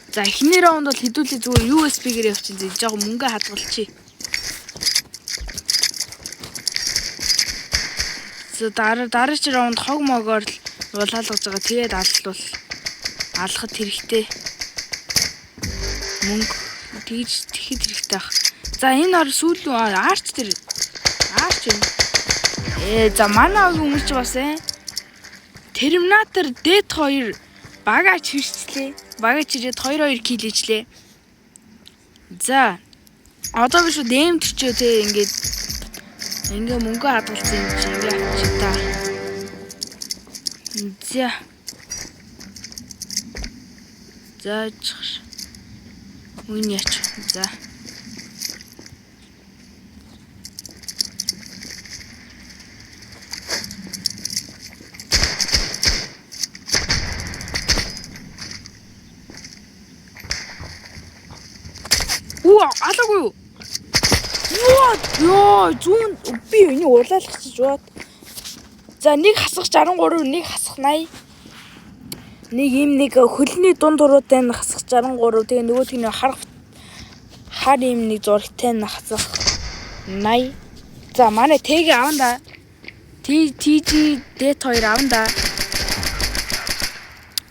За, эхний раунд бол хэдүүлээ зүгээр USB-гээр явчихсан. Зэ жоо мөнгө хадгалчих. За, дараагийн раунд хог могоор л улаалгаж байгаа. Тэгээд аллвал алхад хэрэгтэй. Мөнгө тэгж тэгэхэд хэрэгтэй ах. За, энэ ор сүүлийн арч тэр арч юм. За, манай огийн хүмүүс ч бас Терминатор Dead 2 бага чирчлээ. Бага чирээд 2-2 kill хийчлээ. За. Одоо би шууд M төрчөө те ингээд ингээ мөнгө хадгалсан юм чи ингээ авчи та. За. За чих. Үн яач. За. Үу, алаагүй юу? Юу? Йоо, зүүн би энийг улаалгах гэж бод. За, нэг хасах 63, нэг хасах 80. Нэг ийм нэг хөлний дунд уруутай нь хасах 63, тэгээ нөгөөх нь хар ийм нэг зурагтай нь хасах 80. За, манай ТГ аван да. TG D2 аван да.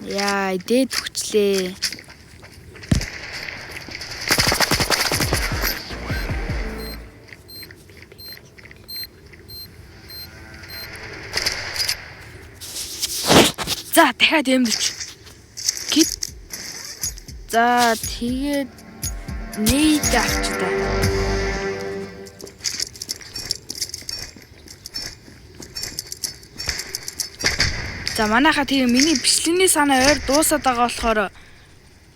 Яа, дээд хүчлээ. За, дахиад эмдэрч. Кит. За, тэгээд нейд авч та. За, манайха тэгээ миний бичлэгний санаа ойр дуусаад байгаа болохоор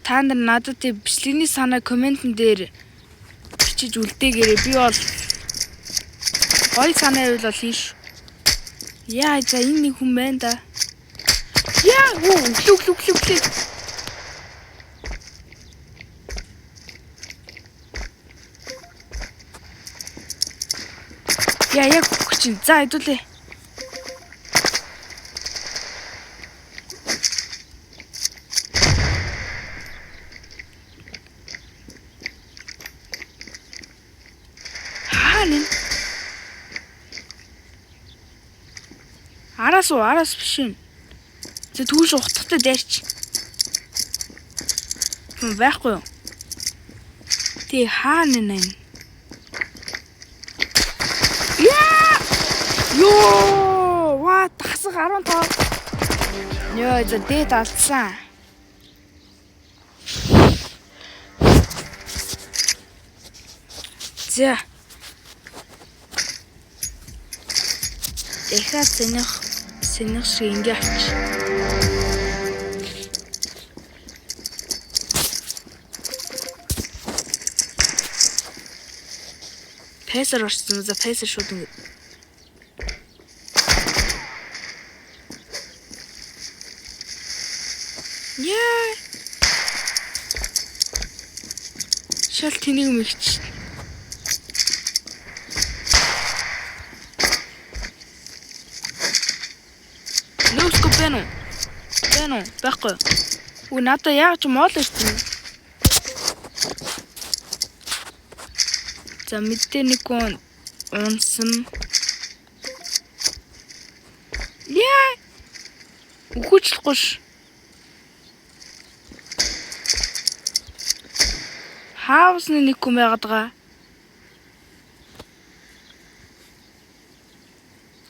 та нар надад тэг бичлэгний санаа комментэн дээр бичиж үлдээгээрэй. Би бол гоё санаа байвал бол хийн шүү. Яа, за энэ нэг хүн байна да. Яа, өглөө өглөө өглөө өглөө. Яа, яг өгөх чинь. За, хэдүүлээ. Хаана энэ? Араас уу, араас биш юм. За, түүш утгатай дайрч. Байхгүй юу? Тий, хаана нэ? Яа! Йоо, what? Хасах 15. Йоо, за дээд алдсан. За. Дахиад сэнэх шиг ингээ авч. Пэсэр орсон. За, пэсэр шууд ингэ. Яа. Шал тэнийг мэгч. Нөөсгөө байна уу? Байна уу? Байхгүй. Үгүй надаа яг ч моол ирсэн юм. За, мэдээ нэг хүн унсан. Яа! Үхүүчлэхгүй ш. Хаусны нэг хүн байгаад байгаа.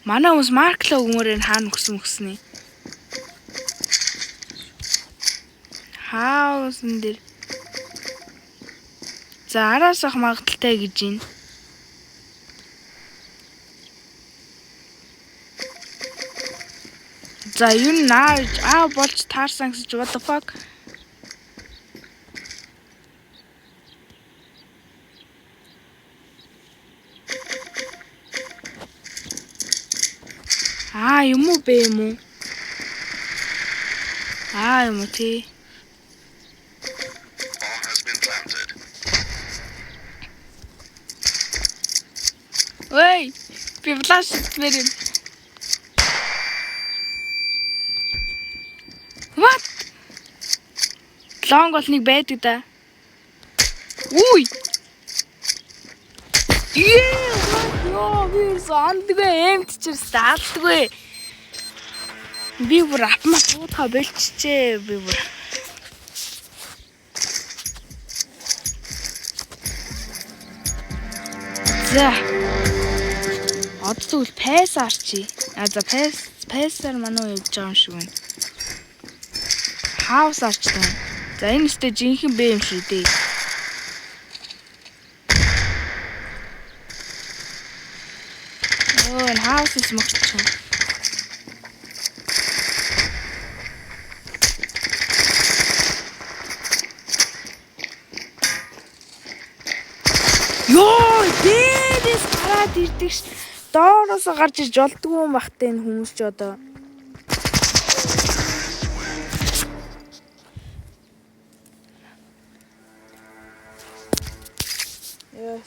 Манай хүмүүс марклаа өгмөр энэ хаана өгсөн мөксний. Хаусан дээр. За, араас ах магадaltaй гэж байна. За, ер нь аа болж таарсан гэсэн чи what the fuck? Аа, юм уу бэ юм уу? Аа, юм уу тий. Ой, би флаш идмээр юм. What? Long бол нэг байдаг да. Үгүй. Йоо, би ерөөсөө ондгүй эмтчэрс алдгүй. Би бүр автомат буудахаа болчихжээ би бүр. За. Одоо тэгвэл pass арчи. А за pass-аар манай явж байгаа юм шиг байна. House арчтай. За энэ өстэй жинхэнэ бэ юм шүү дээ. Оо энэ house smoke ч. Йоо, дээрээс гараад ирдэг ш. Доороос гарч ирж болдгоо юм бахтай энэ хүмүүс ч одоо. Ёо,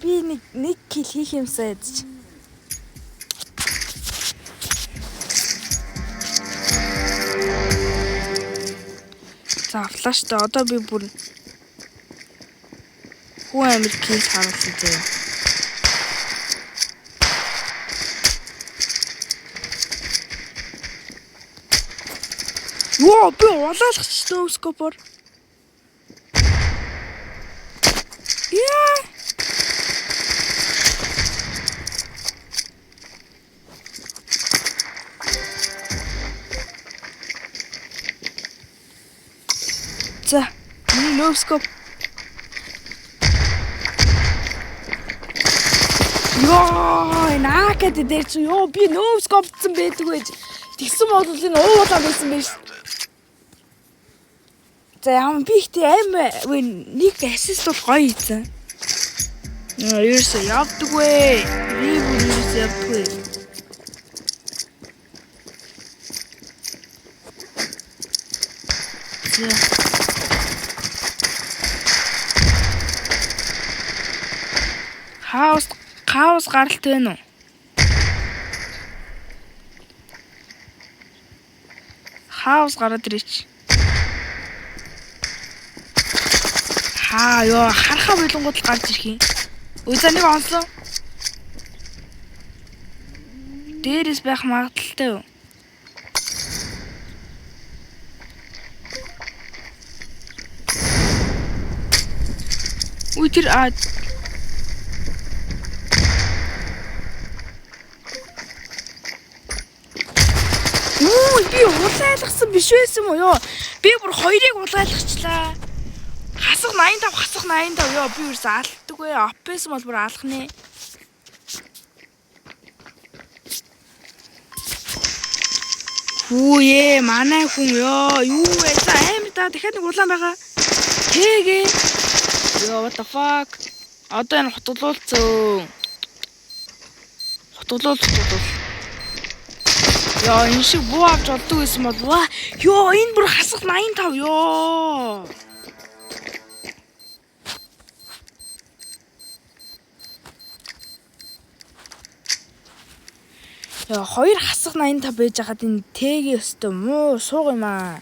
би нэг kill хийх юмсан ядч. За авлаа штэ. Одоо би бүр хүн амир kill харуулсан заяа. Йоо, би улаалгач no scope-оор. Яа. За, миний no scope. Йоо, энэ АК дээр чи ёо би no scope-цсан байдаг байж. Тэгсэн бол энэ уулаа байсан байж. За яам би ихтэй аим нэг assist бол гоё хийсэн. Ерөөсөө явдаггүй. Би бүр ерөөсөө явдаггүй. За. Хаус гаралт байна уу? Хаус гараад ирээч. Хаа ёо харахаа болонгууд л гарч ирэх юм. Өө за нэг онсон. Дээрээс байх магадлалтай юу? Үгүй тэр а Үу би улайлгсан биш байсан уу ёо? Би бүр хоёрыг улайлгачлаа. Хасах 85, хасах 85 ёо би ерөөсөө алддаггүй. Оп байсан бол бүр алах нэ. Хүүе манай хүн ёо юу вэ? За амар да дахиад нэг улаан байгаа. Тэгээ. Ёо what the fuck? Одоо энэ хутгалуулцөө. Хутгалуул хутгалуул. Ёо энэ шиг буу авч олдог байсан бол ва ёо энэ бүр хасах 85 ёо. Ёо хоёр хасах 85 байж хахад энэ тэгийн өстө муу сууг юм аа.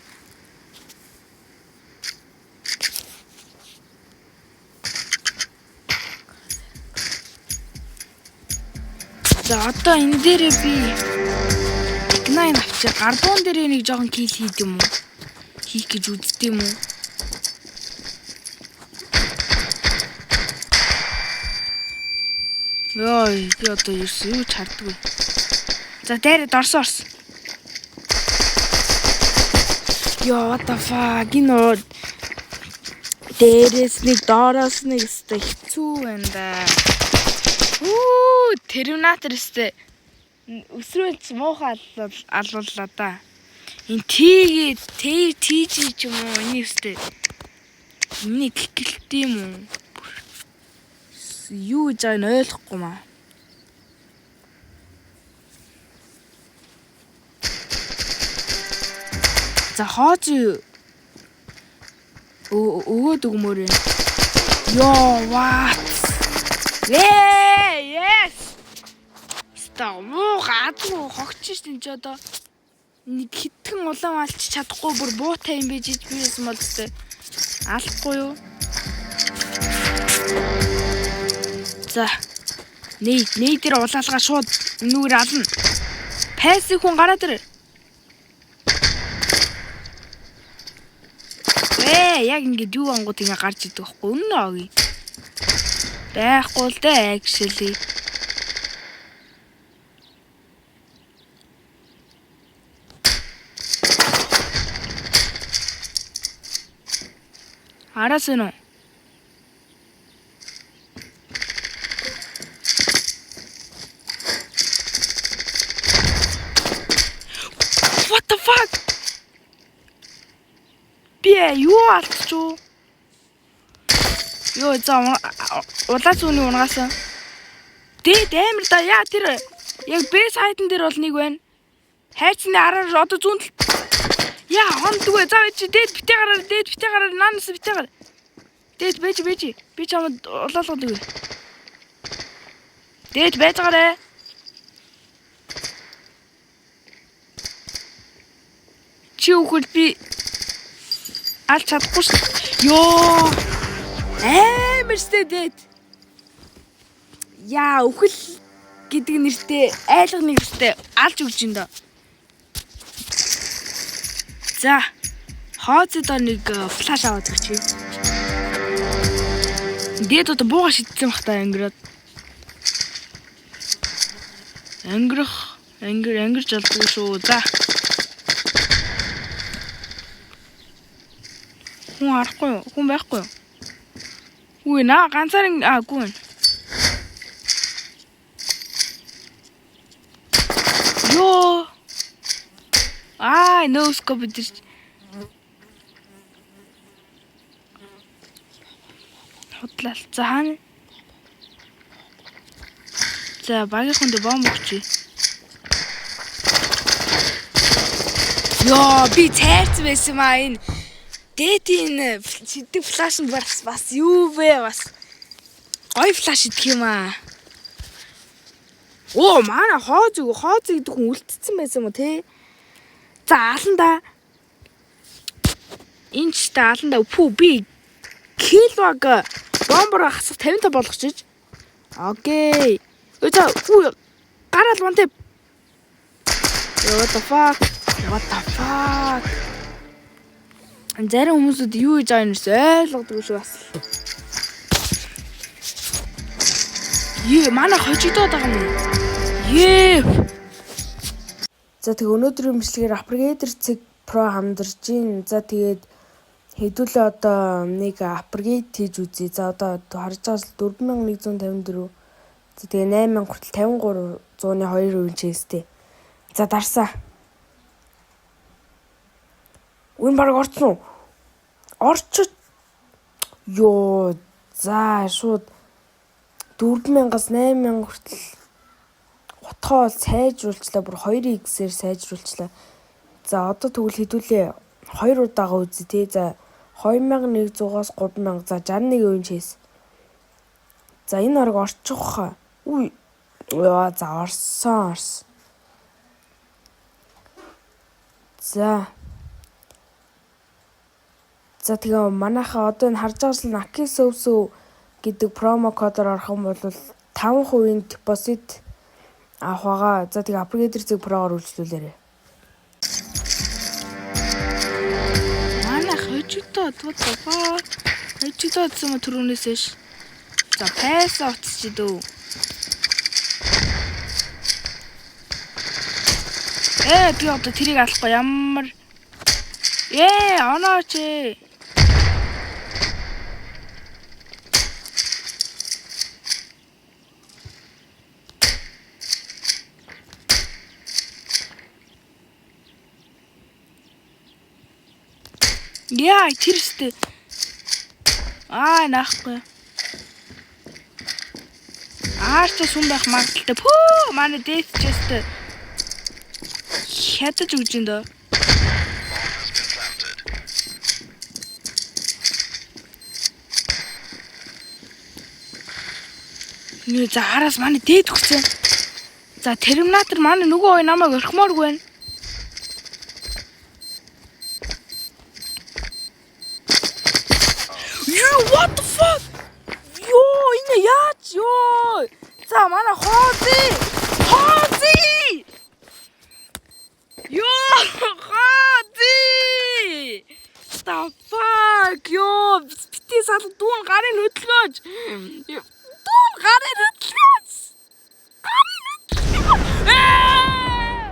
За одоо энэ дээрээ би Tec-9 авчи гарбуун дээрээ нэг жоохон kill хийд юм уу? Хийх гэж үздэг юм уу? Йоо би одоо ерөөсөө юу ч хардаггүй. За дээр дорсон орсон. Йоо what the fuck энэ дээрээс нэг доороос нэг өстой хэцүү байна да. Үу Терминатор өстой өсрөөч муухай алууллаа да. Энэ Т Т Т ч юм уу энэ өстой. Миний гихгэлт юм уу? Юу гэж байгааг нь ойлгохгүй маа. За хооч өгөөд өгмөр байна. Йоо what? Ээ yes. Ста муу гадгүй хогч шин энэ ч одоо нэг хитгэн улаан алч чадахгүй бүр буутай юм байж би байсан бол зү. Алахгүй юу? За. Ней, ней дээр улаалгаа шууд нүгэр ална. Пайсыг хүн гараад ир. Ээ, яг ингэж юу ангууд ингэ гарч идэг байхгүй үнэн оги. Байхгүй л дээ, actually. Араас нь үү? What the fuck? Би юу алдчихв? Йоо за улаа зүүнний унгаас. Дээд амар да яа тэр яг Б сайтан дээр бол нэг байна. Хайрцны араар одоо зүүн тал. Яа хондгүй за чи дээд битээ гараар дээд битээ гараар наанаас битээ гар. Дээд бэж бэж би чамд улаалгад үгүй. Дээд байж гараа. Чи үхэл би алж чадахгүй шүү. Йоо. Амар сте дээд. Яа, үхэл гэдэг нэртэй айлга нэртэй алж өгч ин дөө. За. Хооцод нэг флаш аваад өгч. Дээд одоо бууга шидсэн бах та өнгөрөөд. Өнгөрөх, өнгөрч болдгоо шүү. За. Хүн харахгүй юу? Хүн байхгүй юу? Үгүй наа ганцаар аагүй байна. Йоо. Аа, no scope дээр. Худлаа. За хаана? За багийн хүнд бомб өгчээ. Йоо, би цайрц байсан маа энэ. Дээдийн шиддэг флаш нь бас юу вэ бас гоё флаш идэх юм аа. Оо манай хооз хооз гэдэг хүн үлдсэн байсан юм уу те? За алан да. Энэ ч та алан да. Пүү би килваг бомбор хасах 55 болгочих. Окей. За үу гараал вантай. What the fuck? What the fuck? Зарим хүмүүсүүд юу хийж байгааг нь ойлгодгүй шүү бас. Ее, манай хожигдоод байгаа юм. Ее. За тэг өнөөдрийн бичлэгээр Upgrader цэг Pro хамдарч гин. За тэгээд хэдүүлээ одоо нэг upgrade хийж үзье. За одоо харж байгаа л 4154. За тэгээ 8000 хүртэл 53.2% чэстэй. За дарсаа. Үн баг орцсон уу? Орч. Йоо, за шууд 4000-аас 8000 хүртэл утгаа бол сайжруулчлаа. Бүр 2x-ээр сайжруулчлаа. За одоо тэгвэл хэдүүлээ 2 удаага үзье тий. За 2100-аас 3000 за 61% чэс. За энэ орог орчих хаа. Үу. Яа за орсон орсон. За. За тэгээ манайхаа одоо энэ харж байгаа л Naki Sovso гэдэг промо кодоор орох юм бол 5% депозит авах байгаа. За тэгээ Upgrader зэг Pro-гоор үйлчлүүлээрэй. Манай хожигдоод what the fuck? Хожигдоод юм түрүүнээс ш. За пайсаа утсч дөө. Би одоо тэрийг алахгүй ямар онооч ээ. Яа, тэр өстэй. Аа, наахгүй. Аарч сүм байх магадaltaй. Пүү, манай дээд ч өстэй. Хядаж өгч ин дөө. Нүү за араас манай дээд өгсөн. За терминатор манай нөгөө хоёр намайг орхимооргүй байна. Юу, what the fuck? Йоо, энэ яаж ёо? За, манай Хоози. Хоози! Йоо, Хоози! The fuck? Йоо, бити сал дүүн гарын хөдөлгөөж. Дүүн гарын хөдөлгөөж. Гарын хөдөлгөөж. Ээ!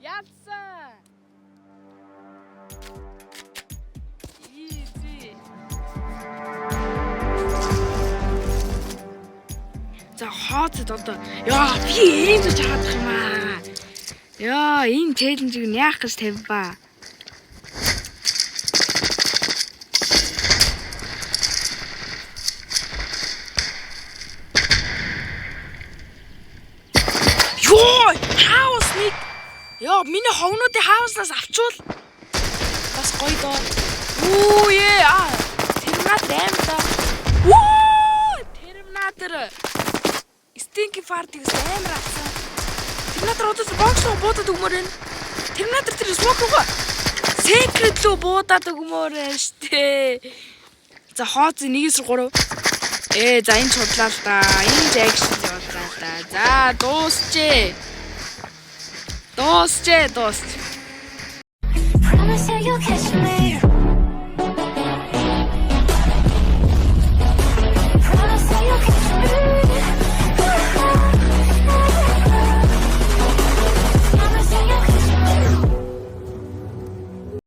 Ялсан. Easy. За, хооцод одоо яа, би ийм ч чадах юм аа. Яа, энэ challenge ийг нь яах гэж тавьваа. Йоо, хаус нэг. Йоо, миний хогнуудын хауснаас авчвал бас гоё доо. Үу ээ, аа. Терминатор аим даа. Үу! Терминатор. Stinky fart гэсэн амар авсан. Терминатор одоо box руу буудаад өгмөр байна. Терминатор тэр smoke руу secret руу буудаад өгмөр байна штэ. За, хооц 1-3. Ээ, за, энэ судлаа л да. Энэ ч action явууллаа л да. За, дуусчээ. Дуусчээ, дуусч. Promise that you'll catch me.